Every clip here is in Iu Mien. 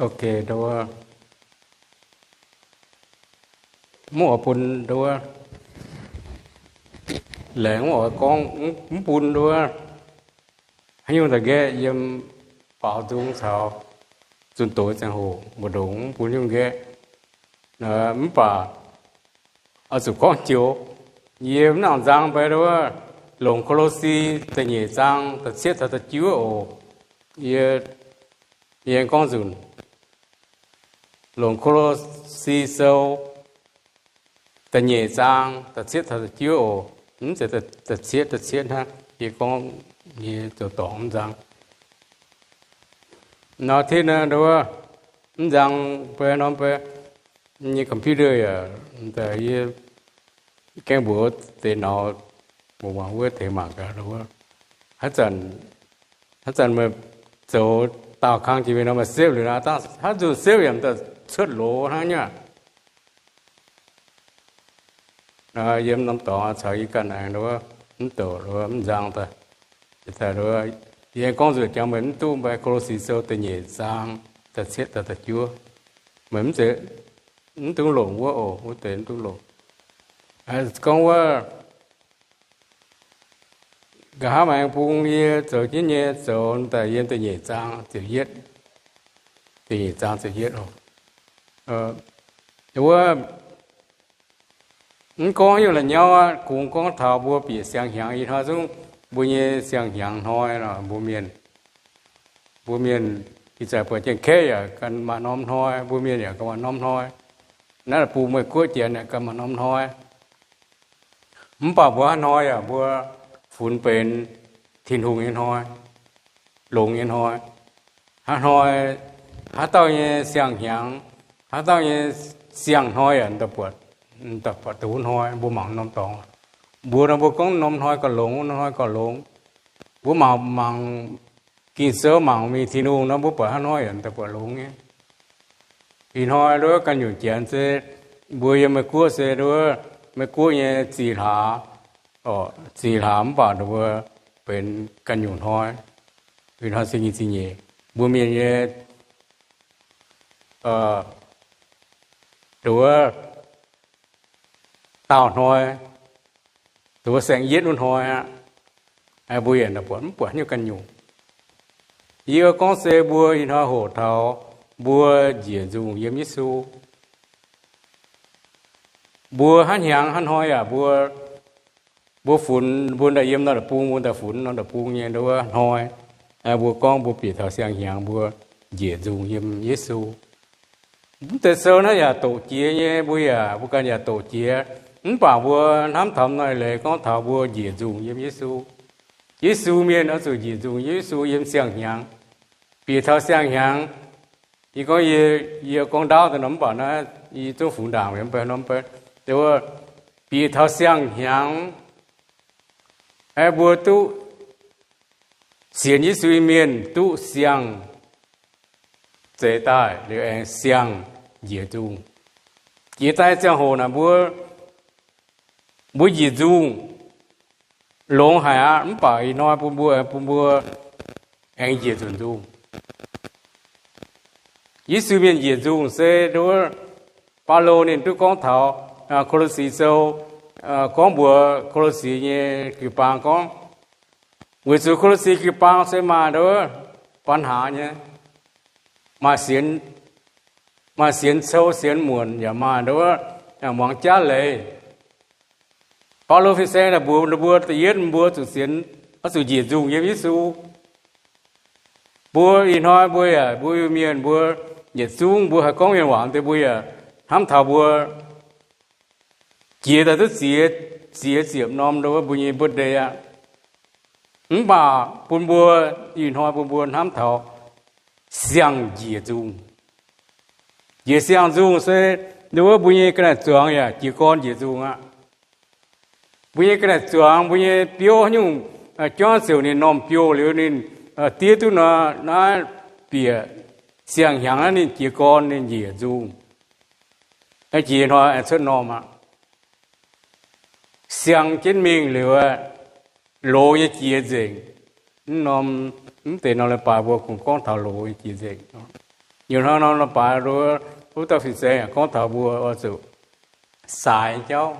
Ok, mv oix bun nduov, laengz mv oix gorngv, mv bun nduov haaix nyungc daaih nqaeqv yiem baaux nzung caux zunh doz ziangh hoc mbu'ndongx, mv bun nyungc nqaeqv. Mv baac oix zuqc gorngv joux, yie mv nangc nzang mbuo nduov, longc Ko^lo^si da'nyeic zaang da'cietv taux da'juov oc. Yie, yie gorngv nzunc, longc Ko^lo^si sou da'nyeic zaang da'cietv taux da'juov oc. Mv zeiz da'cietv, da'cietv hnangv. Yie gorngv, yie zoux dorngc mv nzang. Nor, titv naaiv nduov, mv nzang, beiv norm beiv, nyei computer yaac, yie gaengh mbuox deix nor, mbuo muangx wuov tengx mangc gaax nduov. Haaix zanc, haaix zanc meih zoux daauh kang jiex mingh nor, meih sepv liuz naaiv, dangh haaix nzunc sepv yaac mv daaih cuotv loz hnangv nyei aqv. Yiem norm dorngx caux yie ganh aengx nduov, mv douc nduov mv nzang daaih. Daaih nduov, yie gorngv nzuonx jangx meih mv duqv mbai Ko^lo^si sou da'nyeic zaang da'cietv daaih da'juov. Meih mv zeiz, mv dungx longc wuov oc, wuov deix mv dungx longc. Gorngv wuov, nqa'haav maengx bung yie zoux jienv nyei, zoux daaih yiem da'nyeic zaang ziepc yietv, da'nyeic zaang ziepc yietv oc. Wuov, mv gorngv haaix nyungc la'nyauv aqv, kungx gorngv taux mbuo bieqc siang-hnyangx ih hnoi zungv, mbuo nyei siang-hnyangx hnoi nor, mbuo mienh, mbuo mienh ih zanc buatc jienv kaeqv yaac ganh maaih norm hnoi, mbuo mienh yaac ganh maaih norm hnoi. Naaiv bung Meiv Guoqv Janx yaac ganh maaih norm hnoi. Mv baac mbuo haaix hnoi yaac mbuo funx benx Tin-Hungh nyei hnoi, longx nyei hnoi. Haaix hnoi, haaix dauh nyei siang-hnyangx, haaix dauh nyei siang-hnoi yaac da'buatc, da'buatc dongh wuov hnoi mbuo mangc norm dorngx. Mbuo nor mbuo gorngv norm hnoi gauh longx, norm hnoi gauh longx. Mbuo mangc, mangc Ging-Sou, mangc mingh Tin-Hungh nor, mbuo buatc haaix hnoi yaac da'buatc longx nyei. Ih hnoi nduov ganh nyungc janx se mbuo yiem Meiv Guoqv se nduov Meiv Guoqv nyei zih hlaax, zih hlaax mv baac nduov mbuo benx ganh nyungc hnoi. Ih hnoi se nyei zingh nyeic, mbuo mienh nyei nduov daauh hnoi, nduov saeng-yietv wuov hnoi aqv. Mbuo yaac buatc mv buatc haaix nyungc ganh nyungc. Yie gorngv se mbuo ih hnoi hoqc taux mbuo njiec nzungh yiem Yesu. Mbuo haaix hnyangx haaix hnoi yaac mbuo, mbuo funx, mbuo daaih yiem norm deic-bung, mbuo daaih funx norm deic-bung nyei nduov hnoi. Mbuo gorngv mbuo bieqc taux siang-hnyangx mbuo njiec nzungh yiem Yesu. Mv deix sou naaiv yaac doqc jiex nyei, mbuo yaac, mbuo ganh yaac doqc jiex. Mv baac mbuo hnamv taux naaiv leiz gorngv taux mbuo njiec nzungh yiem Yesu. Yesu mienh oix zuqc njiec nzungh Yesu yiem siang-hnyangx. Bieqc taux siang-hnyangx, yie gorngv, yie gorngv ndaauv daaih nor mv baac naaiv yie zungv fungx ndaangc mv bei norm bei, bieqc taux siang-hnyangx, aeqv, mbuo duqv sienx Yesu nyei mienh duqv siang zeix daaih liuz aengx siang njiec nzungh. Jiex daaih ziangh hoc naaic mbuo, mbuo njiec nzungh longx haic aqv, mv baac ih hnoi bun mbuo, bun mbuo aengx njiec nzunc nzungh. Yesu mienh njiec nzungh se nduov, Baulo ninh duqv gorngv taux Ko^lo^si Sou, gorngv mbuox Ko^lo^si nyei jiu-baang gorngv, weic zuqc Ko^lo^si jiu-baang se maaih nduov ปัญหา nyei, maaih sienx, maaih sienx cou sienx muonc yaac maaih nduov muangx jaav leiz. Baulo fin-saeng naaic mbuox ninh mbuo, da'yietv mbuo zuqc sienx, oix zuqc njiec nzungh yiem Yesu. Mbuo ih hnoi mbuo yaac, mbuo Iu-Mienh mbuo yietc zungv mbuo haih gorngv mienh waac deix mbuo yaac hnamv taux mbuo jiex daaih duqv ziex, ziex ziepc norm nduov mbuo nyei birthday aqv. Mv baac bun mbuo ih hnoi bun mbuo hnamv taux siang njiec nzungh. Njiec siang nzungh se nduov mbuo nyei ga'naaiv zuangx yaac jiez gorn njiec nzungh aqv. Mbuo nyei ga'naaiv zuangx, mbuo nyei biouv haaix nyungc juangv ziouc ninh normh biouv liuz ninh diev duqv nor, naaiv bieqc siang-hnyangx naaiv ninh jiez gorn ninh njiec nzungh. Jiex hnoi aengx cuotv normh aqv. Siang jienv mingh liuz, loz nyei jiex nzengc. Mv norm, mv deix norm leiz-baaix mbuo kungx gorngv taux loz nyei jiex nzengc. Nyutc hnoi norm leiz-baaix wuov dauh fin-saeng yaac gorngv taux mbuo oix zuqc saaix nyei jauv,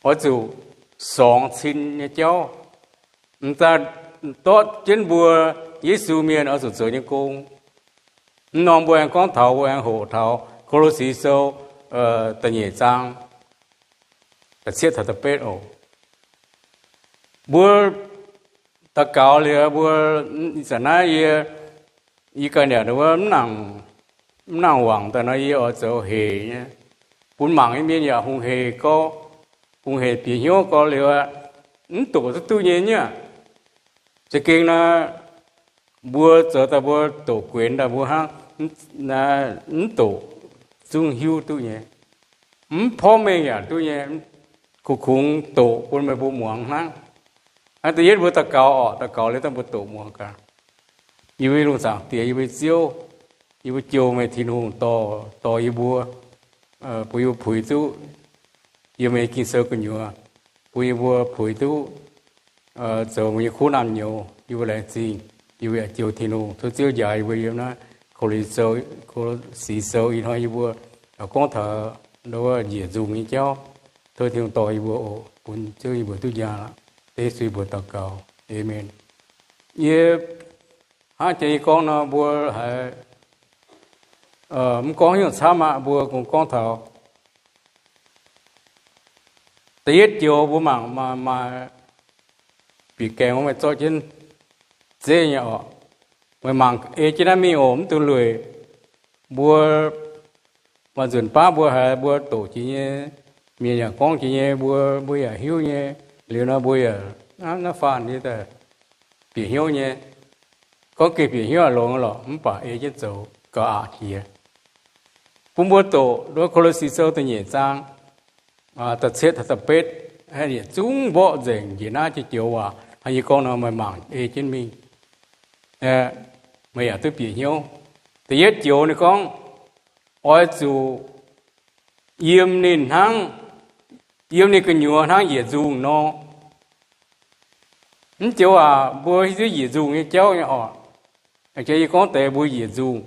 oix zuqc sorngx cin nyei jauv. M'daaih dortv jienv mbuo Yesu mienh oix zuqc zoux nyei gong. M'normh mbuo aengx gorngv taux, mbuo aengx hoqc taux Ko^lo^si Sou da'nyeic zaang da'cietv taux da'betv oc. Mbuo daux gaux liuz mbuo, ih zanc naaiv yie, yie ganh yaac wuov mv nangc wangc daaih nor, yie oix zoux hec nyei, bun mangc nyei mienh yaac hungh hec gorx, hungh hec bieqc hnyouv gorx liuz aqv, mv doqc duqv duqv nyei nyei aqv. Za'gengh naaiv mbuo zoux daaih mbuo doqc guenx daaih mbuo hnangv, mv doqc zungv hiuv duqv nyei, mv porv mengh yaac duqv nyei, kungx kungx doqc bun meih mbuo muangx hnangv. Hnangv da'yietv mbuo daux gaux orqc, daux gaux liuz daaih mbuo doqc muangx gaax. Yie mbuo nyei lungh zaangc Diex, yie mbuo nyei Ziouv, yie mbuo jouh meih Tin-Hungh dorh, dorh yie mbuo, bun yie mbuo puix duqv yie meih nyei Ging-Sou gu'nyuoz, bun yie mbuo puix duqv zoux meih nyei kuv naamh nyouz. Yie mbuo laengz zingh, yie mbuo yaac jouh Tin-Hungh. Tov Ziouv njaaux yie mbuo yiem naaiv Ko^lo^si Sou ih hnoi yie mbuo gorngv taux wuov njiec nzungh nyei jauv. Tov Tin-Hungh dorh yie mbuo oc, bun Ziouv yie mbuo duqv njaaux. Dengv Yesu yie mbuo daux gaux, aamen. Yie hnangv jiex yie gorngv nor, mbuo haiz mv gorngv haaix nyungc camv aqv, mbuo kungx gorngv taux da'yietv joux mbuo mangc maaih, maaih bieqc gaengh wuov, meih zorqv jienv zeiv nyei orqc. Meih mangc ei jienv naaiv mingh oc, mv dungx lueic. Mbuo maaih nzunc baav mbuo haiz mbuo doqc jiex nyei, mienh yaac gorngv jiex nyei, mbuo, mbuo yaac hiuv nyei. Liuz nor mbuo yaac naaiv faanh nyei daaih bieqc hnyouv nyei. Gorngv gengh bieqc hnyouv longx lorqc, mv baac ei jienv zoux gauh aqc jiex. Bun mbuo doqc nduov Ko^lo^si Sou da'nyeic zaang da'cietv taux da'betv, yietc zungv mborqv nzengc njiec naaiv joux waac. Hnangv yie gorngv nor, meih mangc ei jienv mingh, meih yaac duqv bieqc hnyouv. Da'yietv joux ninh gorngv, oix zuqc yiem ninh hnangv, yiem ninh gu'nyuoz hnangv njiec nzungh nor. Mv joux waac mbuo hiuv duqv njiec nzungh nyei jauv nyei orqc. Yie gorngv deix mbuo njiec nzungh,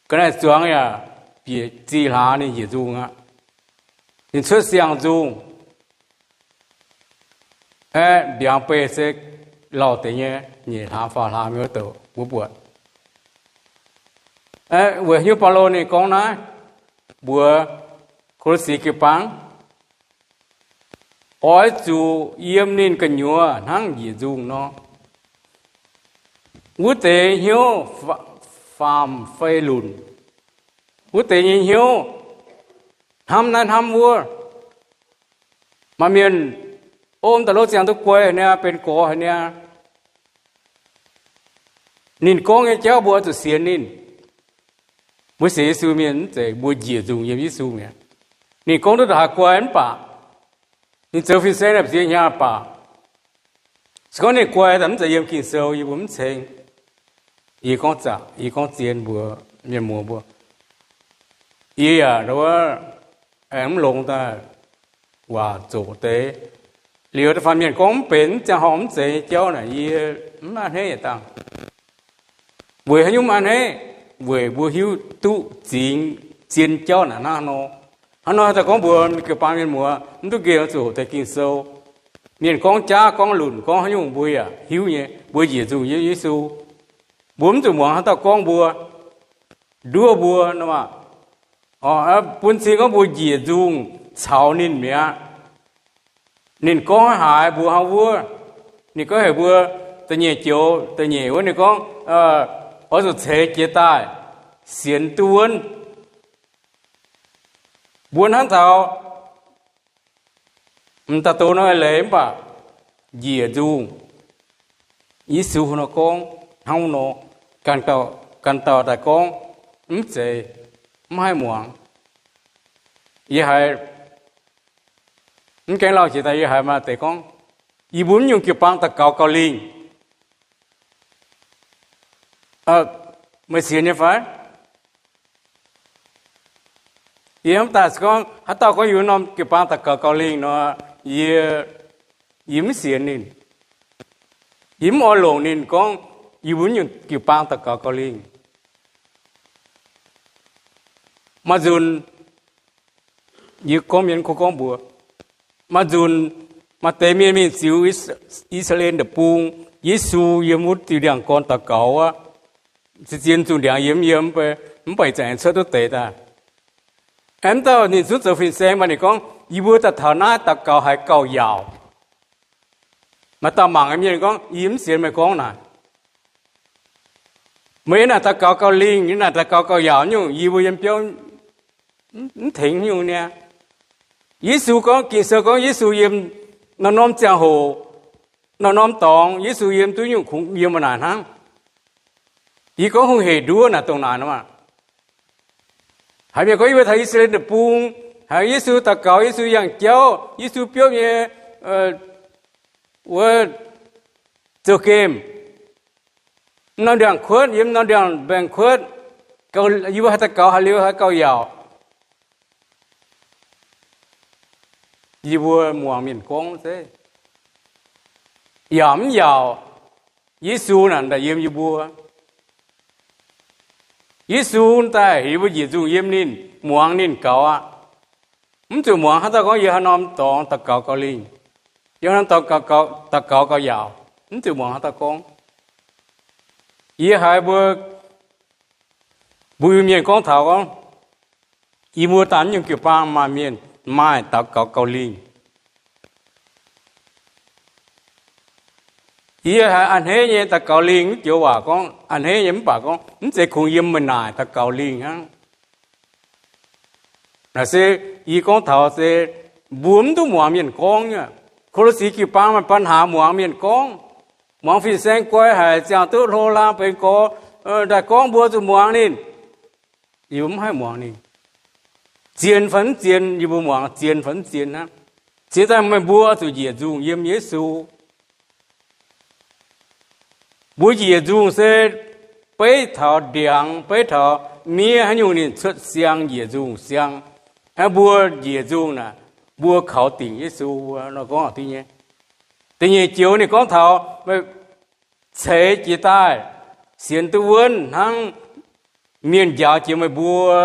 ga'naaiv zuangx yaac bieqc zih hlaax ninh njiec nzungh aqv. Ninh cuotv siang-nzungh, aeqv, mbiaangx beih se lauh deix nyei, nyeic hlaax faam hlaax mingh wuov douc mbuo buatc. Weic haaix nyungc Baulo ninh gorngv naaiv mbuox Ko^lo^si jiu-baang? Oix zuqc yiem ninh gu'nyuoz hnangv njiec nzungh nor. Wuov deix hnyouv faam fei lunc, wuov deix nyei hnyouv hnamv naaiv hnamv wuov. Maaih mienh ov, daaih lov ziangh duqv guai haic niaa, benx gorx haic niaa. Ninh gorngv nyei jauv mbuo oix zuqc sienx ninh. Mbuo sienx Yesu mienh mv zeiz mbuo njiec nzungh yiem Yesu mi'aqv. Ninh gorngv duqv ndongc haaix guai mv baac, ninh zoux fin-saeng naaiv ziex hnyangx baac, se gorngv ninh guai daaih mv zeiz yiem Ging-Sou, yie mbuo mv ceng. Yie gorngv zaqc, yie gorngv zien mbuox mienh muoz mbuo, yie yaac wuov, aengx mv longx daaih waac zoqc deix. Liuz da'faanh mienh gorngv mv benx, mv ziangh horngh mv zeiz nyei jauv naaic, yie mv a'hneiv yietc dangh. Weic haaix nyungc mv a'hneiv? Weic mbuo hiuv duqv zingx zien jauv naaic hnangv nor. Hnangv nor haaix dauh gorngv mbuox jiu-baang mienh muoz mv duqv nqemh oix zuqc hoqc deix Ging-Sou. Mienh gorngv jaav gorngv lunc gorngv haaix nyungc mbuo yaac hiuv nyei, mbuo njiec nzungh yiem Yesu. Mbuo mv zuqc muangx haaix dauh gorngv mbuo, nduov mbuo nor maah. Bun cing gorngv mbuo njiec nzungh caux ninh mi'aqv. Ninh gorngv haaix mbuo hnangv wuov. Ninh gorngv heuc mbuo, da'nyeic joux, da'nyeic wuov ninh gorngv, oix zuqc ceix jiez daaih sienx duqv wuonv. Mbuo hnamv taux m'daaih doz nor leiz mv baac njiec nzungh Yesu nor gorngv hnangv nor, ganh dauh daaih gorngv mv zeiz, mv haih muangx. Yie haiz mv gaengh lauh jiex daaih yie haiz maaih deix gorngv, yie mbuo mv nyungc jiu-baang daux gaux gauh lingh. Meih sienx nyei fai? Yie hnamv daaih se gorngv haaix dauh gorngv yie mbuo norm jiu-baang daux gaux gauh lingh nor, yie, yie mv sienx ninh. Yie mv oix longc ninh gorngv yie mbuo mv nyungc jiu-baang daux gaux gauh lingh. Maaih nzunc, yie gorngv mienh kuv gorngv mbuox, maaih nzunc maaih deix mienh mingh ziux I^saa^laa^en Deic-Bung, Yesu yiem wuov diuh ndiangx-gorn daux gaux aqv. Zien-zien zuqc ndiangx yiem yiem, mv baac ih zanc cuotv duqv deix daaih. Aengx dauh ninh zungv zoux fin-saeng, maaih ninh gorngv, yie mbuo daaih taux naaiv daux gaux haiz gauh yaauc. Maaih dauh mangc mienh gorngv, yie mv sienx meih gorngv naaic. Meih yiem naaic daux gaux gauh lingh, yiem naaic daux gaux gauh yaauc nyungc, yie mbuo yiem biauv mv tengx nyungc niaa. Yesu gorngv, Ging-Sou gorngv Yesu yiem norm-norm ziangh hoc, norm-norm dorngx, Yesu yiem duqv nyungc kungx yiem naaic hnangv. Yie gorngv hungh hec nduov naaic dongh naaic nor maah. Haiz mienh gorngv yie mbuo taux I^saa^laa^en Deic-Bung, haiz Yesu daux gaux, Yesu yangh jauv, Yesu biopv nyei wuov zouv-gemh, norm ndiangx-kuotv, yiem norm ndiangx-mbaengx-kuotv, yie mbuo haih daux gaux haaix liuz haih gauh yaauc. Yie mbuo muangx mienh gorngv zeiv, yaauc mv yaauc, Yesu naaic daaih yiem yie mbuo. Yesu daaih yie mbuo njiec nzungh yiem ninh, muangx ninh gaux aqv. Mv zuqc muangx haaix dauh gorngv yie haaix norm dorngx daux gaux gauh lingh, yie haaix norm dorngx daux gaux gauh yaauc, mv zuqc muangx haaix dauh gorngv. Yie haiz mbuo, mbuo Iu-Mienh gorngv taux gorngv, yie mbuo daaih nyungc jiu-baang maaih mienh maaih daux gaux gauh lingh. Yie haiz a'hneiv nyei daux gaux lingh mv joux waac gorngv a'hneiv nyei mv baac gorngv mv zeiz kungx yiem meih naaic daux gaux lingh hnangv. Naaic se yie gorngv taux se mbuo mv duqv muangx mienh gorngv nyei. Ko^lo^si jiu-baang maaih ปัญหา muangx mienh gorngv, muangx fin-saeng guai haic, ziangh duqv hlo hlang benx gorx, daaih gorngv mbuo zuqc muangx ninh. Yie mbuo mv haih muangx ninh. Zien fai mv zien, yie mbuo muangx zien fai mv zien hnangv. Cingx daaih meih mbuo oix zuqc njiec nzungh yiem Yesu. Mbuo njiec nzungh se beiv taux ndiangx, beiv taux miev haaix nyungc ninh cuotv siang njiec nzungh siang. Aa, mbuo njiec nzungh naaic, mbuo kaux dingc Yesu nor gorngv diuv nyei. Da'nyeic joux ninh gorngv taux ceix jiez daaih, sienx duqv wuonv hnangv mienh njaaux jiex meih mbuo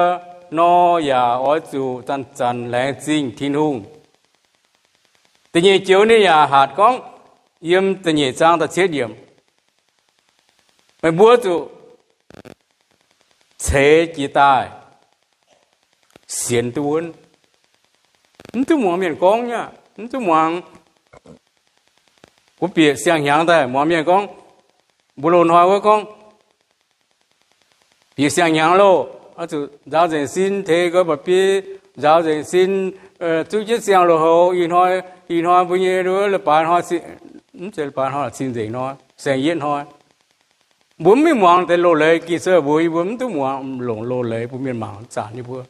nor, yaac oix zuqc zanc-zanc laengz zingh Tin-Hungh. Da'nyeic joux ninh yaac hatc gorngv, yiem da'nyeic zaang da'cietv yiemc, meih mbuo zuqc ceix jiez daaih, sienx duqv wuonv. Mv duqv muangx mienh gorngv nyei, mv duqv muangx. Wuov bieqc siang-hnyangx daaih muangx mienh gorngv, mbuo loz-hnoi wuov gorngv, bieqc siang-hnyangx loh, oix zuqc nzaaux nzengc sin, tengx nqoi mba'biei nzaaux nzengc sin, zuqv jienv siang-loz-houx. Ih hnoi, ih hnoi mbuo nyei leiz-baaix hnoi, mv zeiz leiz-baaix hnoi, cing-nzengc hnoi, saeng-yietv hnoi. Mbuo mv mingh muangx deix loz-leiz. Ging-Sou mbuox yie mbuo mv duqv muangx longc loz-leiz bun mienh mangc, zanc yie mbuo.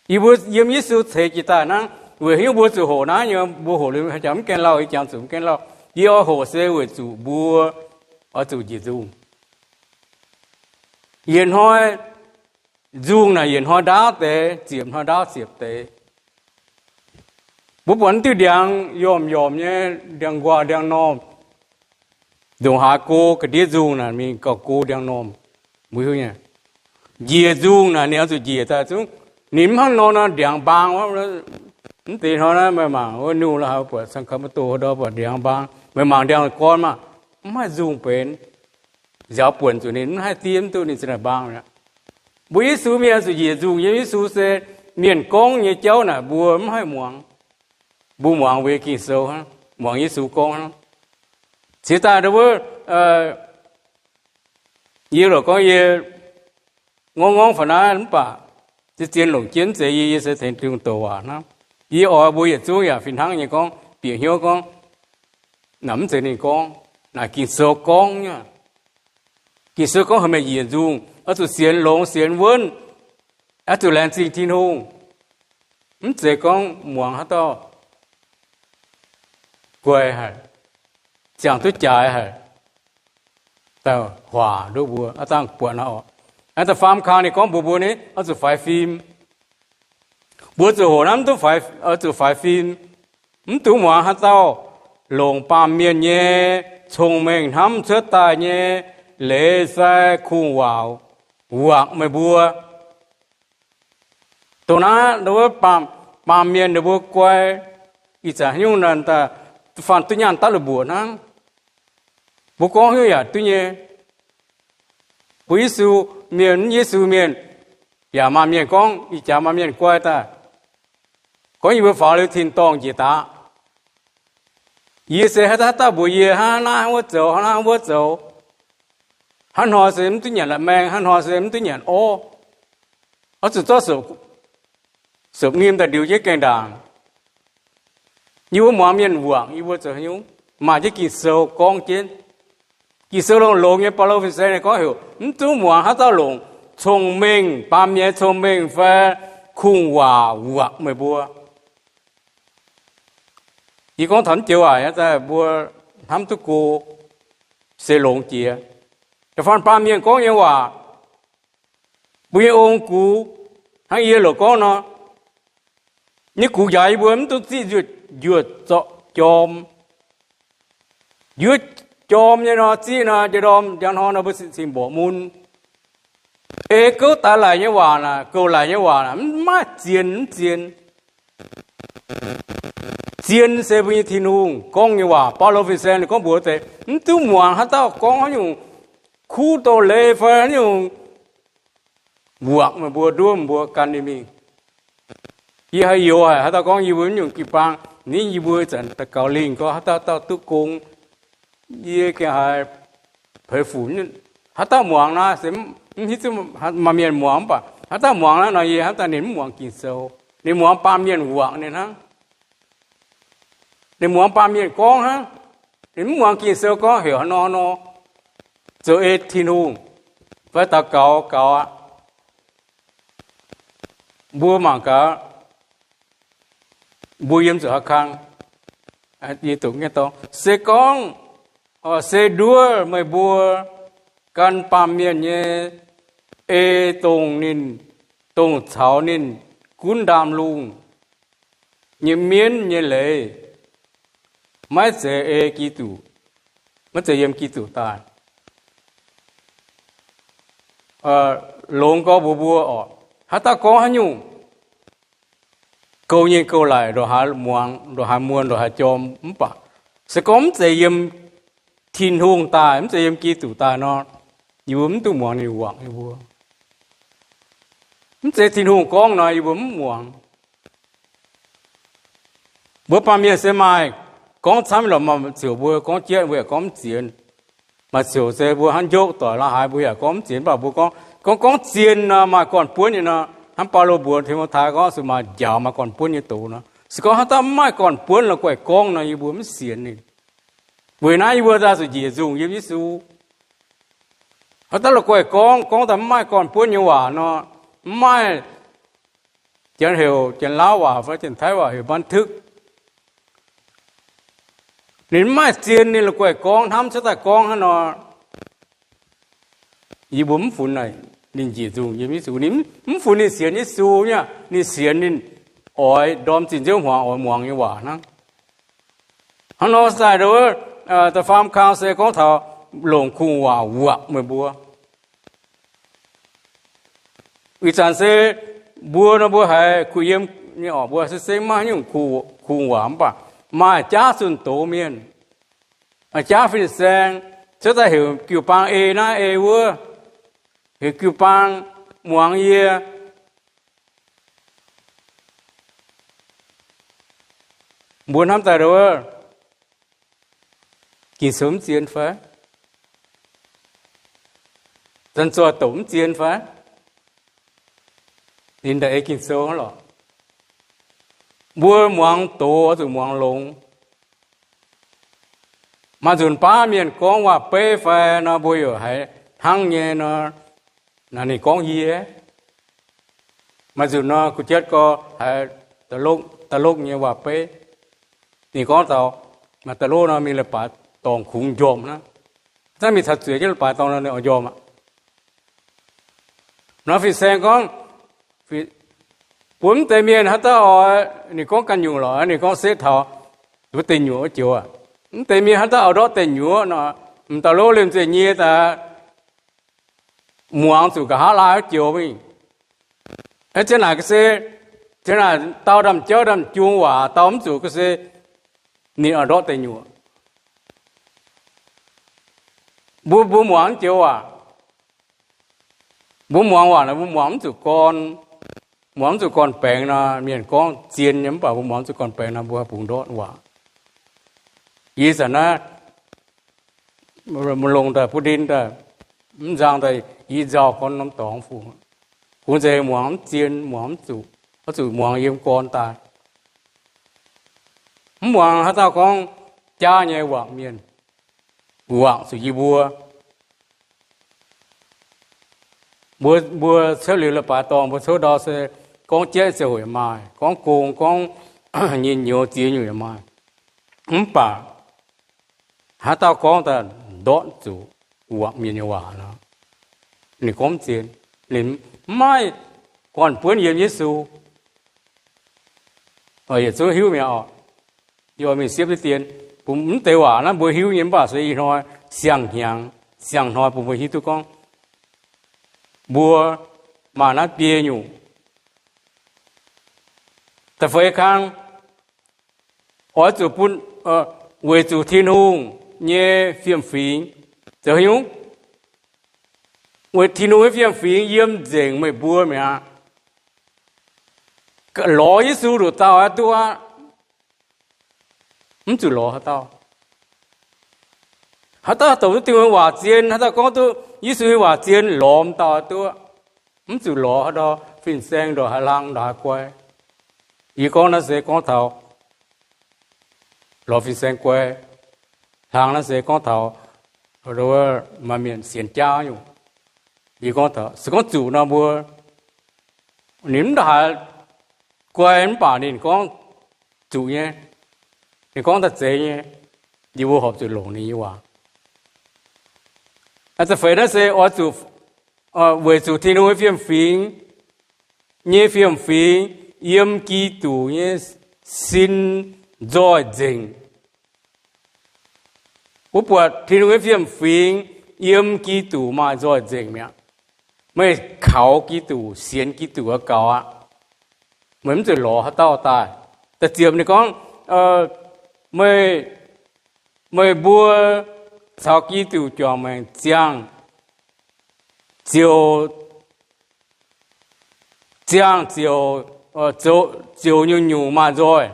Yie mbuo yiem Yesu ceix jiez daaih hnangv. Weic haaix nyungc mbuo zuqc hoqc naaiv nyei? Mbuo hoqc liuz haaix jangx mv gaengh lauh, ih jangx zuqc mv gaengh lauh. Yie oix hoqc se weic zuqc mbuo oix zuqc njiec nzungh. Yietc hnoi nzungh naaic yietc hnoi ndaauv deix, ziepc hnoi ndaauv ziepc deix. Mbuo buatc diuh ndiangx yormc-yormc nyei, ndiangx-nquaah, ndiangx-normh, ndongc haaix go ga'ndiev nzungh naaic mingh gauh go ndiangx-normh. Mbuo hiuv nyei, njiec nzungh naaic ninh oix zuqc njiec daaih zungv. Ninh mv hnangv nor, nor ndiangx-mbaang wuov. Mv deix hnoi naaiv meih mangc wuov nuh la'haux buatc Sacramento haaix ndau buatc ndiangx-mbaang, meih mangc ndiangx-gorn maah, mv haih nzungh benx. Nziaaux buonc zuqc ninh mv haih diev mv duqv ninh zinh ndaangc mbaang mi'aqv. Mbuo Yesu mienh zuqc njiec nzungh yiem Yesu se mienh gorngv nyei jauv naaic mbuo mv haih muangx. Mbuo muangx mbuo nyei Ging-Sou hnangv, muangx Yesu gorngv hnangv. Cingx daaih wuov, yie lorqc gorngv yie ngorngv ngorngv faaux naaiv mv baac zien-zien longc jienv zeiz yie, yie se tengx Tin-Hungh douc waac hnangv. Yie oix mbuo yietc zungv yaac fih hnangv nyei gorngv, bieqc hnyouv gorngv, naaic mv zeiz ninh gorngv, naaic Ging-Sou gorngv nyei. Ging-Sou gorngv haaix meih njiec nzungh, oix zuqc sienx longx sienx wuonv, oix zuqc laengz zingh Tin-Hungh. Mv zeiz gorngv muangx haaix dauh guai haic, ziangh duqv jaaix haic, daaih huaac nduov mbuo. Aav dangh buatc naaiv oc, aav da'faam kang ninh gorngv mbuox mbuo ni, oix zuqc faix fim. Mbuo zuqc hoqc naaiv mv duqv, oix zuqc faix fim. Mv dungx muangx haaix dauh longc baamh mienh nyei cong-mengh hnamv cuotv daaih nyei leiz fai kungx-waac wuangx meih mbuo. Dongh naaiv wuov baamh mienh ninh mbuo guai, ih zanc haaix nyungc daaih, da'faanh duqv nyaanh daav la'buoc hnangv. Mbuo gorngv haaix nyungc yaac duqv nyei. Mbuo Yesu mienh, mv Yesu mienh, yaac maaih mienh gorngv, ih jaax maaih mienh guai daaih gorngv yie mbuo faaux liuz tin-dorngh njiec daaih. Yie se haaix dauh haaix dauh mbuox yie, hnangv naaiv hnangv wuov zoux, hnangv naaiv hnangv wuov zoux, hnangv hnoi se mv duqv nyanc la'maeng, hnangv hnoi se mv duqv nyanc orv, oix zuqc zorqv sopc nyim daaih ndiux jienv gaengh ndaangc. Yie mbuo muangx mienh wuangc, yie mbuo zoux haaix nyungc? Maaih jienv Ging-Sou gorngv jienv. Ging-Sou longx-longx nyei, Baulo fin-saeng ninh gorngv heuc mv duqv muangx haaix dauh longc cong-mengh, baamh mienh cong-mengh fai kungx-waac wuangc meih mbuo. Yie gorngv taux naaiv joux waac nyei daaih, mbuo hnamv duqv go, se longx jiex. Da'faanh baamh mienh gorngv nyei waac, mbuo nyei ong-gux, hnangv yie loc gorngv nor, nyei gux njaaux yie mbuo mv dungx ziqv njuov, njuov zorqv jorm. Njuov jorm nyei nor, ziqv nor, njang ndorm njang hnoi nor mbuo cing-mborqv mun. Ei gouv daaih laic nyei waac naaic, gouv laic nyei waac naaic, mv maaih zien, mv zien. Zien se mbuo nyei Tin-Hungh gorngv nyei waac. Baulo fin-saeng ninh gorngv mbuox deix, mv duqv muangx haaix dauh gorngv haaix nyungc kuv doz-leiz fai haaix nyungc wuangc meih mbuo, nduov meih mbuo gan ninh mingh. Yie haih youx haic haaix dauh gorngv yie mbuo mv nyungc jiu-baang, ninh yie mbuo zanc daux gaux lingh gorngv haaix dauh dauh duqv gong, yie gengh haiz peix fuc. Haaix dauh muangx naaiv se mv hiuv duqv maaih mienh muangx mv baac haaix dauh muangx naaiv nor, yie hnamv daaih ninh mv muangx Ging-Sou. Ninh muangx baamh mienh wuangc ninh hnangv. Ninh muangx baamh mienh gorngv hnangv. Ninh mv muangx Ging-Sou gorngv heuc haaix nor haaix nor zoux ei Tin-Hungh fai daux gaux gaux aqv. Mbuo mangc gaax, mbuo yiem zuqc haaix kang? Se gorngv, se nduov meih mbuo gan baamh mienh nyei ei dongh ninh, dongh caux ninh gunv ndaamv-lungh nyei mienv nyei leiz, maiv zeiz ei Giduc, maiv zeiz yiem Giduc daaih. Longx gorx mbuox mbuo orqc, haaix dauh gorngv haaix nyungc, gouv nyei gouv laic, ndongc haaix muangx, ndongc haaix muonc, ndongc haaix jorm mv baac, se gorngv mv zeiz yiem Tin-Hungh daaih, mv zeiz yiem Giduc daaih nor, yie mbuo mv duqv muangx ninh wuangc yie mbuo. Mv zeiz Tin-Hungh gorngv nor, yie mbuo mv muangx. Mbuo baamh mienh se maaih gorngv camv lorqc, maaih ziouc mbuo gorngv jienv mbuo yaac gorngv mv zienx. Maaih ziouc se mbuo hnangv njokv doic la'haaix mbuo yaac gorngv mv zienx, mv baac mbuo gorngv, gorngv, gorngv zien nor maaih gorn-buonv nyei nor, hnangv Baulo mbuox Ti^mo^tai gorngv se maaih njaaux maaih gorn-buonv nyei doz nor. Se gorngv haaix dauh mv maaih gorn-buonv la'guaih gorngv nor, yie mbuo mv sienx ninh. Weic naaiv yie mbuo daaih zuqc njiec nzungh yiem Yesu. Haaix dauh la'guaih gorngv, gorngv daaih mv maaih gorn-buonv nyei waac nor, mv maaih, janx heuc, janx-laauv waac fai janx-taiv waac heuc บันทึก. Ninh mv maaih zien ninh la'guaih gorngv, hnamv cuotv daaih gorngv hnangv nor, yie mbuo mv funx ninh njiec nzungh yiem Yesu. Ninh mv funx ninh sienx Yesu nyei, ninh sienx ninh oix ndorm zinh nziouv hmuangx oix muangx nyei waac hnangv. Hnangv nor daaih, da'faam kang se gorngv taux longc kungx-waac wuangc meih mbuo. Ih zanc se mbuo nor mbuo haiz kuh yiem nyei orqc, mbuo se zengv maiv nyungc kungx-waac mv baac maaih jaav zunh doz mienh, maaih jaav fin-saeng cuotv daaih heuc jiu-baang ei naaiv ei wuov, heuc jiu-baang muangx yie. Mbuo hnamv daaih wuov, Ging-Sou mv zien fai? Zanc-zoih doqc mv zien fai? Ninh daaih ei Ging-Sou lorqc. Mbuo muangx doz oix zuqc muangx longx. Maaih nzunc baav mienh gorngv waac-beiv fai nor, mbuo yaac haiz hnangv nyei nor, naaic ninh gorngv yie. Maaih nzunc nor, kuh jatv gorx haiz da'lokv nyei waac-beiv. Ninh gorngv taux maaih da'lokv nor mingh leiz-baaix dorngc kungx njormh hnangv. Zanc mingh caux zueiz jienv leiz-baaix dorngc nor ninh oix njormh aqv. Nor fin-saeng gorngv, bun mv deix mienh haaix dauh oix, ninh gorngv ganh nyungc lorqc, ninh gorngv setv taux wuov deic-nyuoqc wuov joux aqv. Mv deix mienh haaix dauh oix ndortv deic-nyuoqc nor, m'daaih lov liemh zeih nyie daaih muangx zuqc nqa'haav laai wuov joux mingh. Aa, zien naaic ga'sie, Ziang naaic dau ndaamv-jauv ndaamv-jung waac dau mv zuqc ga'sie, ninh oix ndortv deic nyuoqc. Mbuo, mbuo muangx mv joux waac, mbuo muangx waac naaic mbuo muangx mv zuqc gorn, muangx mv zuqc gorn-baengx nor, mienh gorngv zien nyei, mv baac mbuo muangx mv zuqc gorn-baengx nor, mbuo haih bungx ndortv waac. Yie zanc naaiv maiv longc daaih butv ndin daaih, mv nzang daaih, yie nzauh gorn norm dorngx fungc. Kungx zeiz muangx mv zien, muangx mv zuqc, oix zuqc muangx yiem gorn daaih. Mv muangx haaix dauh gorngv jaav nyei wangc mienh, wangc zuqc yie mbuo. Mbuo, mbuo cuotv liuz leiz-baaix dorngh, mbuo cuotv ndau se gorngv jaiv ziangh hoc yaac maaih, gorngv gong, gorngv nyei nyouz ziex nyungc yaac maaih. Mv baac haaix dauh gorngv daaih ndortv zuqc wangc mienh nyei waac nor, ninh gorngv mv zien, ninh mv maaih gorn-buonv yiem Yesu. Yietc zungv hiuv mi'aqv oc. Yie oix mingh siepv diqv dien bun mv deix waac naaiv mbuo hiuv nyei, mv baac se ih hnoi siang-hnyangx, siang-hnoi bun mbuo hiuv duqv gorngv mbuo maaih naaiv biei nyungc. Da'feix kang, oix zuqc bun, weic zuqc Tin-Hungh nyei fiem-fingx. Zoux haaix nyungc? Weic Tin-Hungh nyei fiem-fingx yiem nzengc meih mbuo mi'aqv. Lorz Yesu nduqc dauh aqv duqv aqv. Mv zuqc lorz haaix dauh. Haaix dauh douc duqv Tin-Hungh nyei waac zien, haaix dauh gorngv duqv Yesu nyei waac zien, lorz dauh aqv duqv. Mv zuqc lorz haaix dauh fin-saeng, ndongc haaix hlang, ndongc haaix guai. Yie gorngv naaiv se gorngv taux lorz fin-saeng guai. Hlang naaiv se gorngv taux maaih mienh sienx jaav nyungc. Yie gorngv taux se gorngv zuqc nor mbuo, ninh mv ndongc haaix guai mv baac ninh gorngv zuqc nyei, ninh gorngv daaih zeiz nyei, yie mbuo horpc zuqc longc ninh nyei waac. Da'feix naaiv se oix zuqc, weic zuqc Tin-Hungh nyei fiem-fingx, nyei fiem-fingx yiem Giduc nyei sin nzoih nzengc. Wuov buatc Tin-Hungh nyei fiem-fingx yiem Giduc maaih nzoih nzengc mi'aqv. Meih kaux Giduc, sienx Giduc gaux aqv. Meih mv zuqc lorz haaix dauh daaih. Da'ziepc ninh gorngv, meih, meih mbuo caux Giduc juangc maengc ziangh, ziouc, ziangh ziouc, ziouc nyungc-nyungc maaih nzoih.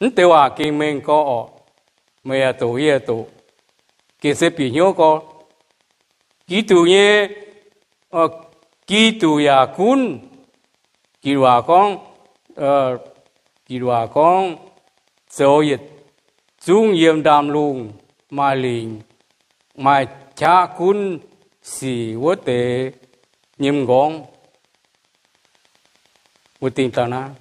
Mv deix waac gengh mengh gorx orqc. Meih yaac doqc, yie yaac doqc. Gengh se bieqc hnyouv gorx. Giduc nyei, Giduc yaac gunv. Giduc waac gorngv, Giduc waac gorngv, zoux yietc zungv yiem ndaamv-lungh maaih lingc maaih qaqv gunv sic wuov deix nyim nqorngv. Wuov dingh daaih naaiv,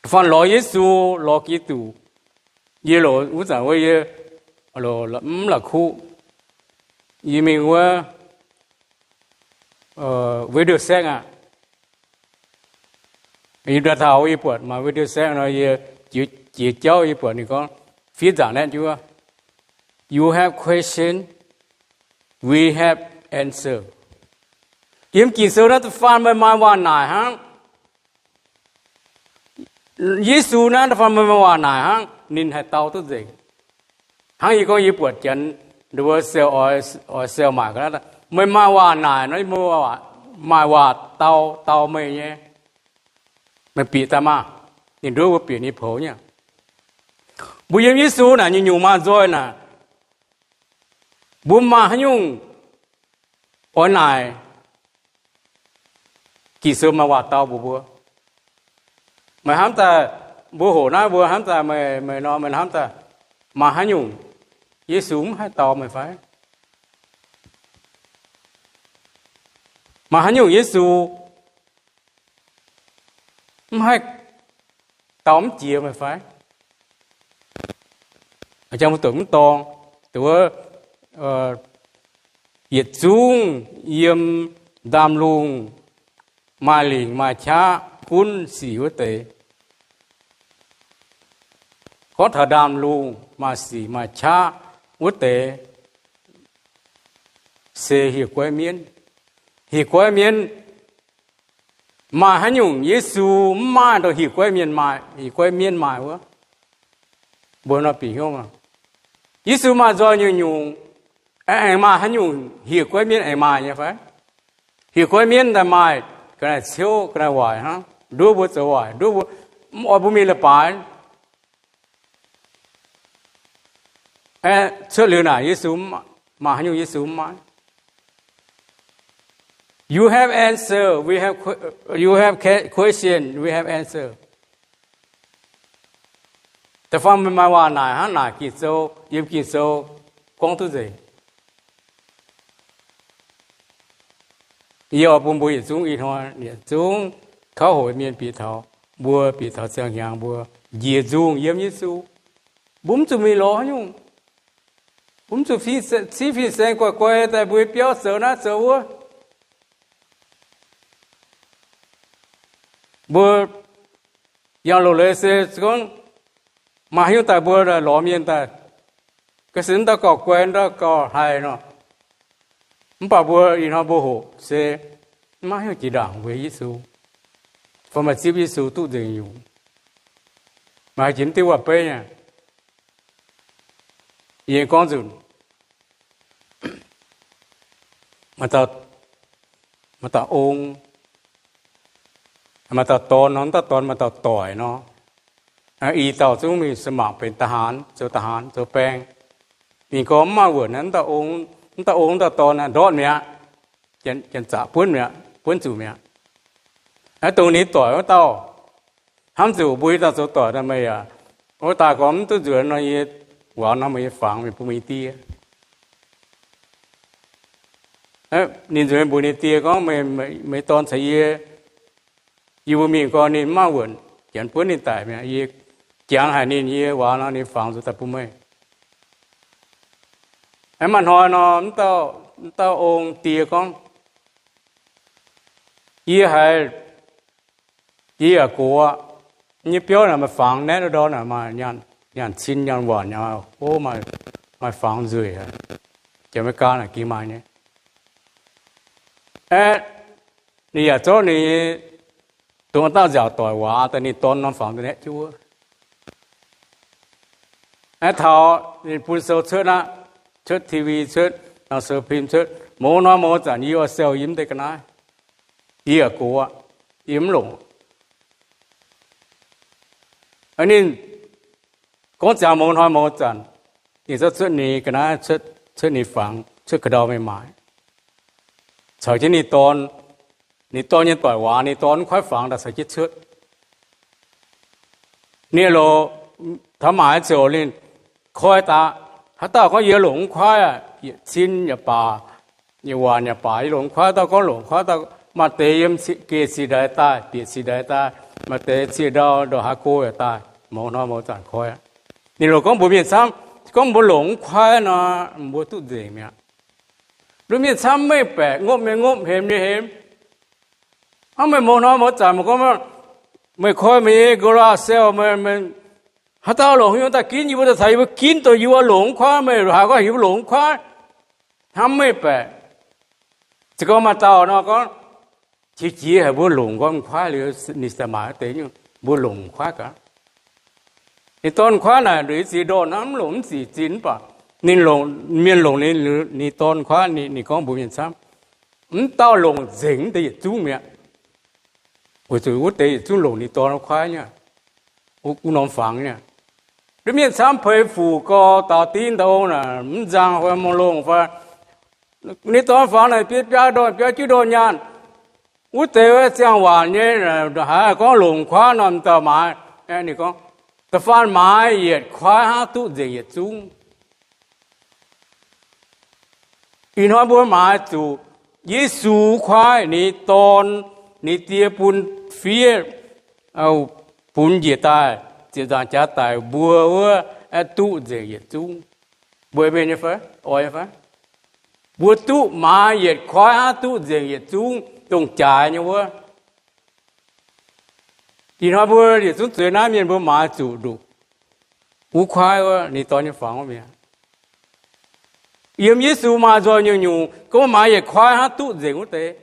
da'faanh lorz Yesu, lorz Giduc. Yie loc wuov zanc wuov yie mv la'kuqv, yie mingh wuov Wei Nduoh Saengv aqv. Yie daaih taux yie buatc maaih Wei Nduoh Saengv nor, yie jiex jauv yie buatc ninh gorngv fiev nzaangc naetv njuov, You have question, we have answer. Yiem Ging-Sou naaiv da'faanh meih maaih waac-naaic hnangv. Yesu naaiv da'faanh meih maaih waac-naaic hnangv, ninh haih dau duqv nzengc. Hnangv yie gorngv yie buatc janx nduov, oix, oix sou maaic ga'naaiv, meih maaih waac-naaic nor, maaih waac dau, dau meih nyei. Meih bieqc daaih maah! Ninh nduov mbuo bieqc nyei poux nyei. Mbuo yiem Yesu naaic nyungc-nyungc maaih nzoih naaic, mbuo maaih haaix nyungc oix naaic? Ging-Sou maaih waac dau mbuox mbuo. Meih hnamv daaih, mbuo hoqc naaiv mbuo hnamv daaih, meih, meih nor meih hnamv daaih, maaih haaix nyungc Yesu mv haih dau meih fai? Maaih haaix nyungc Yesu mv haih dau mv jiex meih fai? Jang mbuo doqc mv dorng, dongh wuov yietc zungv yiem ndaamv-lungh maaih lingc maaih qaqv gunv sic wuov deix. Gorngv taux ndaamv-lungh maaih sic maaih qaqv wuov deix se hieh guaiv mienv. Hieh guaiv mienv maaih haaix nyungc Yesu mv maaih, dongh hieh guaiv mienh maaih, hieh guaiv mienv maaih wuov. Mbuo nor bieqc hnyouv, Yesu maaih nzoih nyungc-nyungc, aengx maaih haaix nyungc hieh guaiv mienv aengx maaih nyei fai? Hieh guaiv mienv daaih maaih ga'naaiv ciouv ga'naaiv waaic hnangv, nduov mbuo zoux waaic, nduov mbuo, mv oix mbuo mingh leiz-baaix. Cuotv liuz naaic Yesu, maaih haaix nyungc Yesu mv maaih? You have answer, we have que-, you have que-, question, we have answer. Da'faanh maaih waac naaic hnangv naaic, Ging-Sou, yiem Ging-Sou gorngv duqv nzengc. Yie oix bun mbuo yietc zungv ih hnoi yietc zungv kauv hoc mienh bieqc taux, mbuo bieqc taux ziangh hnyangx mbuo njiec nzungh yiem Yesu. Mbuo mv zuqc mingh lorz haaix nyungc. Mbuo mv zuqc civ fin-saeng guai guai daaih mbuo biauv zoux naaiv zoux wuov. Mbuo yangh loz-leiz se gorngv maaih haaix nyungc daaih mbuo lorz mienh daaih, ga'sie mv dauh gauh guai, mv dauh gauh hlaic nor. Mv baac mbuo ih hnoi mbuo hoqc se maiv maaih haaix nyungc jiex ndaangc weic Yesu, fai maaih zipv Yesu duqv nzengc nyungc. Maaih jiex mv diuv waac-beiv nyei. Yie gorngv nzunc, maaih dauh ong, maaih dauh dorn nor, mv dauh dorn maaih dauh doic nor. Ih dauh zungv mingh สมัคร benx ทหาร, zoux ทหาร, zoux baeng. Ninh gorngv mv maaih wuonc, mv dauh ong, mv dauh ong, mv dauh dorn ndortv mi'aqv. Janx-zaqc buonv mi'aqv, buonv zuqc mi'aqv. Aa, dongh ninh doic wuov dauh, hnamv zuqc mbuo ih dauh zoux doic daaih meih aac, wuov daaih gorngv mv duqv nzuonx nor, yie waanx nor meih nyei fangx mingh bun meih die. Ninh nzuonx mbuox ninh die gorngv, meih dorn caux yie, yie mbuo mingh gorngv ninh mv maaih wuonc, janx buonv ninh daic mi'aqv. Yie jangx haic ninh, yie waanx nor ninh fangx nzuonx daaih bun meih. Aengx maaih hnoi nor, mv dauh ong die gorngv, yie haiz, yie yaac gox aqv. Yie nyei biauv naaic maaih fangx naetv ndorn naaic, maaih nyaanh cin nyaanh waanc, o, maaih fangx nzueic, jiex America naaic gengh maaih nyei. Aeqv, ninh yaac zorqv ninh nyei dongh dauh nziaauc doic waac daaih, ninh dorn norm fangx daaih naetv jienv wuov. Aeqv, taux ninh bun sou cuotv aqv, cuotv TV, cuotv nor sou pin, cuotv mouz hnoi mouz zanc yie oix sou yiem deix ga'naaiv. Yie yaac gox aqv, yie mv longc. Ninh gorngv ziangx mouz hnoi mouz zanc, ninh zorqv cuotv ninh ga'naaiv, cuotv ninh fangx, cuotv ga'ndau mingh maaic, caux jienv ninh dorn, ninh dorn nyei doic waac, ninh dorn mv kuaaiv fangx daaih caux jienv cuotv. Ninh loc taux maaic ziouc ninh koi daaih, haaix dauh gorngv yie longc mv kuaaiv aqv, yietc cin yaac baac, yietc waanc yaac baac, yie longc mv kuaaiv. Dauh gorngv longc kuaaiv, dauh maaih deix yiem geh ciex ndaix daaih, bieqc ciex ndaix daaih, maaih deix ciex ndau ndongc haaix go yaac daaih, mouz hnoi mouz zanc koi. Ninh loc gorngv mbuox mienh camv, gorngv mbuo longc mv kuaaiv nor, mbuo duqv nzengc mi'aqv. Nduov mienh camv meih baeqc, ngopv nyei ngopv, hemx nyei hemx. Hnangv meih mouz hnoi mouz zanc meih gorngv, meih koi meih nyei garage sale, meih, haaix dauh longc haaix nyungc daaih ginv yie mbuo, daaih caux yie mbuo ginv dongh yie mbuo longc mv kuaaiv, meih haiz gorngv heuc mbuo longc mv kuaaiv. Hnamv meih baeqc. Se gorngv maaih dauh nor gorngv, qiex jiez haic mbuo longc gorngv mv kuaaiv liuz, ninh daaih maaic wuov deix nyungc, mbuo longc mv kuaaiv gaax. Ninh dorn kuaaiv naaic nduqc ziex ndorn hnangv, mv longc mv zic zinh mv baac ninh longc, mienh longc ninh, ninh dorn kuaaiv, ninh gorngv mbuox mienh camv, mv dauh longc nzengc wuov deix yietc zungv mi'aqv. Weic zuqc wuov deix yietc zungv longc ninh dorn kuaaiv nyei, wuov norm fangx nyei. Nduov mienh camv peix fuc gorx daaux dinh dauh ong naaic, mv nzang fai mv longx fai, ninh dorn fangx naaic biaa ndorn, biaa jienv ndorn nyaanh. Wuov deix wuov ziangh waanc nyei, haiz gorngv longc kuaaiv norm dauh maaiz. Ninh gorngv, da'faanh maaiz yietc kuaaiv hnangv duqv nzengc yietc zungv. Ih hnoi mbuo maaiz zuqc Yesu kuaaiv, ninh dorn, ninh die bun fiev, bun njiec daaih, ziepc nzaangc jaax daic mbuo wuov, aeqv, duqv nzengc yietc zungv. Mbuo mienh nyei fai? Oix nyei fai? Mbuo duqv maaiz yietc kuaaiv hnangv duqv nzengc yietc zungv dongh jaaix nyei wuov. Ih hnoi mbuo yietc zungv zueiz naaiv mienh mbuo maaiz zuqc nduqc wuov kuaaiv wuov, ninh dorn nyei fangx wuov mi'aqv. Yiem Yesu maaih nzoih nyungc-nyungc, gorngv maaiz yietc kuaaiv hnangv duqv nzengc wuov deix.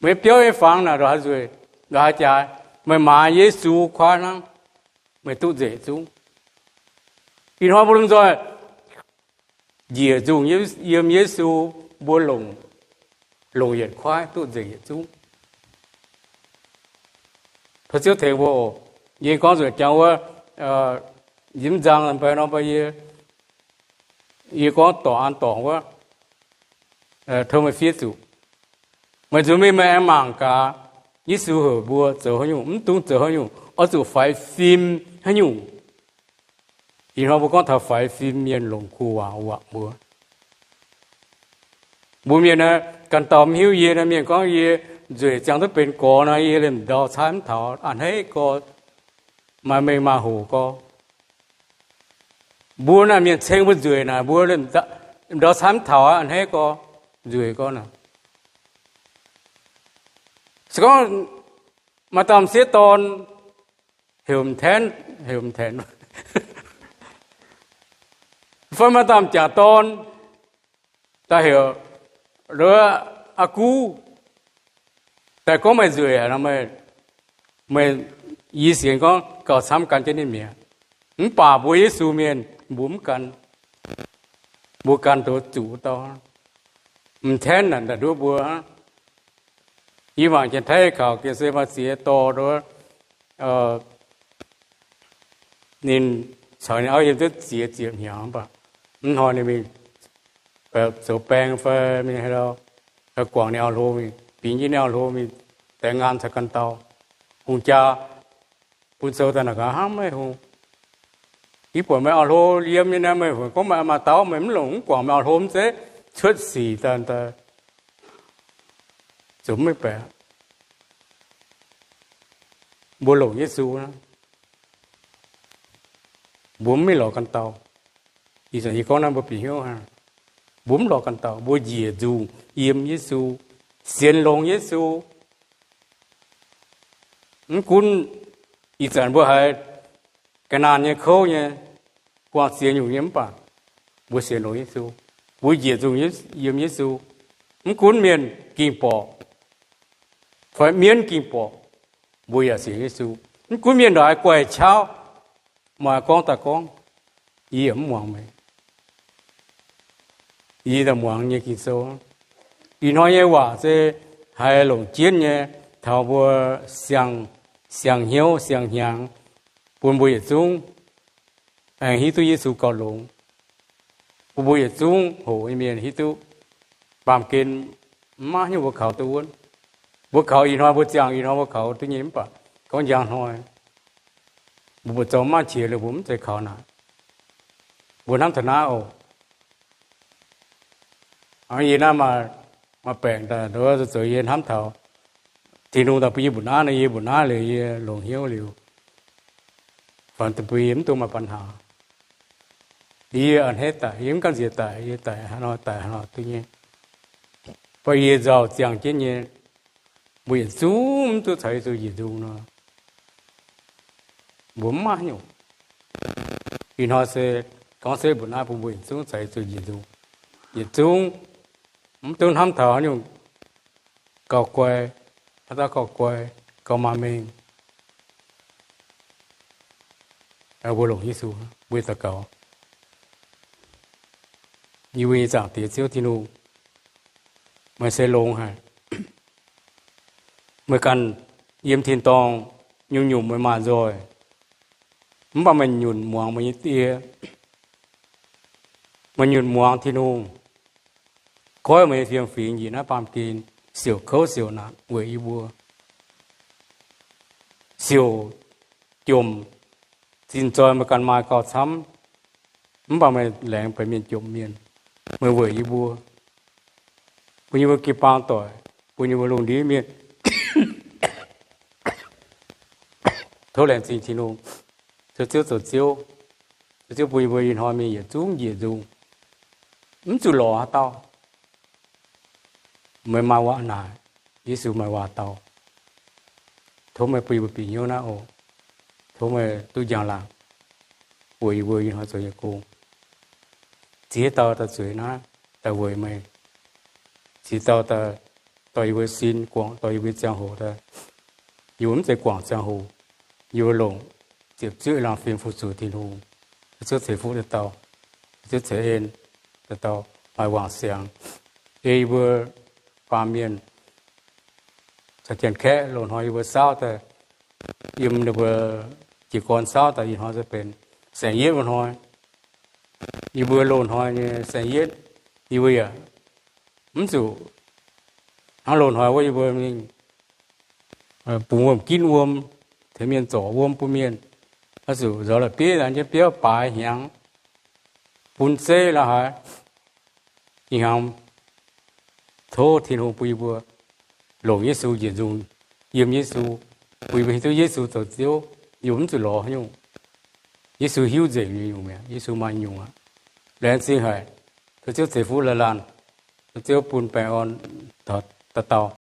Meih biauv nyei fangx naaic ndongc haaix nzueic, ndongc haaix jaaix, meih maaiz Yesu kuaaiv hnangv, meih duqv nzengc yietc zungv. Ih hnoi mbuo lomh nzoih njiec nzungh yiem Yesu, mbuo longc, longc yietc kuaaiv duqv nzengc yietc zungv. Tov Ziouv tengx mbuo oc. Yie gorngv nzuonx jangx wuov, yie mv nzang mv bei nor mbuo yie, yie gorngv dorngc an dorngc wuov, tov meih fiev zuqc. Meih nzunc mingh meih aengx mangc gaax, Yesu heuc mbuo zoux haaix nyungc, mv dungx zoux haaix nyungc, oix zuqc faix fim haaix nyungc. Ih hnoi mbuo gorngv taux faix fim, mienh longc kuv waac waac mbuo. Mbuo mienh naaiv ganh dauh mv hiuv yie naaiv, mienh gorngv yie nzueic ziangh duqv benx gorx nor, yie liemh ndau caaiv mv taux, a'hneiv gorx, maaih mengh maaih hoc gorx. Mbuo naaiv mienh ceng mbuo nzueic naaic, mbuo liemh ndau caaiv mv taux a'hneiv gorx, nzueic gorx naaic. Se gorngv maaih dauh m'sieqv dorn heuc m'tenv, heuc m'tenv, fai maaih dauh m'jangc dorn daaih heuc, aa guv, daaih gorngv meih nzueic, meih, yie sienx gorngv gauh camv gan jienv ninh mi'aqv. Mv baac mbuo Yesu mienh mbuo mv gan. Mbuo gan duqv zuqc wuov dauh. M'tenv naaic daaih nduov mbuo. Yie mangc Janx-Taiv nyei kaux gengh se maaih ziex dorh nduov, ninh caux ninh auv yiem duqv ziex ziepc hnyangx mv baac, mv hnoi ninh mingh zoux baeng fai mingh haaix, guangc ninh auv-hlo mingh, bingx jienv ninh auv-hlo mingh, daix ngaan caux ganh dauh. Hungh jaa bun sou daaih naaic gaax, hnangv meih hungh, yie buatc meih auv-hlo yiem nyei naaiv, meih gorngv meih maaih dauh, meih mv longc mv guangc meih auv-hlo mv zeiz? Cuotv sic daaih, daaih zoux mv mengh baeqc. Mbuo longc Yesu, mbuo mv mingh lorz ganh dauh. Ih zanc yie gorngv naaiv mbuo bieqc hnyouv hnangv. Mbuo mv lorz ganh dauh, mbuo njiec nzungh yiem Yesu, sienx longx Yesu. Mv gunv ih zanc mbuo haiz ga'naanh nyei kouv nyei, buangh ziex nyungc nyei mv baac mbuo sienx longx Yesu, mbuo njiec nzungh yiem Yesu. Mv gunv mienh ging borqc fai mienv ging borqc, mbuo yaac sienx Yesu. Mv gunv mienh ndongc haaix guaih qauv, maaih gorngv daaih gorngv, yie yaac mv muangx meih. Yie daaih muangx nyei Ging-Sou. Ih hnoi nyei waac se haiz longc jienv nyei taux mbuo siang, siang-hnyouv siang-hnyangx, bun mbuo yietc zungv aengx hiuv duqv Yesu gauh longx, bun mbuo yietc zungv hoqc nyei mienh hiuv duqv baamh gen mv maaih haaix nyungc mbuo kaux duqv wuonv. Mbuo kaux ih hnoi mbuo ziangh, ih hnoi mbuo kaux duqv nyei mv baac gorngv njang hnoi, mbuo buoz-zong mv maaih qiex liuz mbuo mv zeiz kaux naaic. Mbuo hnamv taux naaiv oc. Yie naaiv maaih baengc daaih zoux yie hnamv taux Tin-Hungh daaih bun yie mbuoqc naaiv nor, yie mbuoqc naaiv liuz yie longc hnyouv liuz, fai daaih bun yie mv dungx maaih ปัญหา. Yie a'hneiv daic, yie mv gan nziex daic, yie daic haaix nor daic haaix nor duqv nyei. Mv baac yie nzauh ziangh jienv nyei, mbuo yietc zungv mv duqv caux Yesu njiec nzungh nor, mbuo mv maaih haaix nyungc. Ih hnoi se gorngv se mbuoqc naaiv bun mbuo yietc zungv caux Yesu njiec nzungh. Yietc zungv mv dungx hnamv taux haaix nyungc gauh guai, haaix dauh gauh guai, gauh maaih mengh. Mbuo longc Yesu, mbuo daux gaux. Yie mbuo nyei Zaangc Diex Ziouv Tin-Hungh, meih se longx haic. Meih ganh yiem tin-dorngh nyungc-nyungc meih maaih nzoih, mv baac meih nyunc muangx meih nyei die. Meih nyunc muangx Tin-Hungh goiv meih nyei fiem-fingx njiec naaiv baamh gen, siouc kouv siouc naanc weic yie mbuo. Siouc jomc, zinh zoih meih ganh maaih gauh camv, mv baac meih laengz benx mienh jomc mienh. Meih weic yie mbuo, bun yie mbuo jiu-baang doic, bun yie mbuo lungh ndiev mienh. Tov laengz zingh Tin-Hungh, tov Ziouv zoux Ziouv. Tov Ziouv bun yie mbuo ih hnoi mingh yietc zungv njiec nzungh, mv zuqc lorz haaix dauh. Meih maaih waac naaic, Yesu maaih waac dau. Tov meih bun yie mbuo bieqc hnyouv naaiv oc. Tov meih duqv njang-laangc weic yie mbuo ih hnoi zoux nyei gong. Ziex dauh daaih zueiz naaiv daaih weic meih. Ziex dauh daaih dorh yie mbuo sin, guangc dorh yie mbuo nyei ziangh hoc daaih. Yie mbuo mv zeiz guangc ziangh hoc. Yie mbuo longc ziepc zuoqv laangz fim fu-sux Tin-Hungh, Ziouv ceix fuqv dauh dauh, Ziouv ceix en dauh dauh maaih wangc siangx. Ei yie mbuo baamh mienh caux Janx-Kaeqv loz-hnoi yie mbuo saauv daaih, yiem ninh mbuo jiez gorn saauv daaih ih hnoi se benx saeng-yietv wuov hnoi. Yie mbuo loz-hnoi nyei saeng-yietv, yie mbuo yaac mv zuqc hnangv loz-hnoi wuov yie mbuo mingh bungx wuom-ginv wuom, tengx mienh zorc wuom bun mienh, oix zuqc nzoux la'bieiv, nzaaux jienv biauv baaix hnyangx, bun zeiv la'haaix. Ih hnyangx tov Tin-Hungh bun yie mbuo longc Yesu njiec nzungh, yiem Yesu, bun yie mbuo hiuv duqv Yesu zoux Ziouv, yie mbuo mv zuqc lorz haaix nyungc. Yesu hiuv nzengc nyungc-nyungc mi'aqv. Yesu maaih nyungc aqv. Laengz zingh haic. Tov Ziouv ceix fuqv laanh laanh. Tov Ziouv bun baengh orn dauh dauh.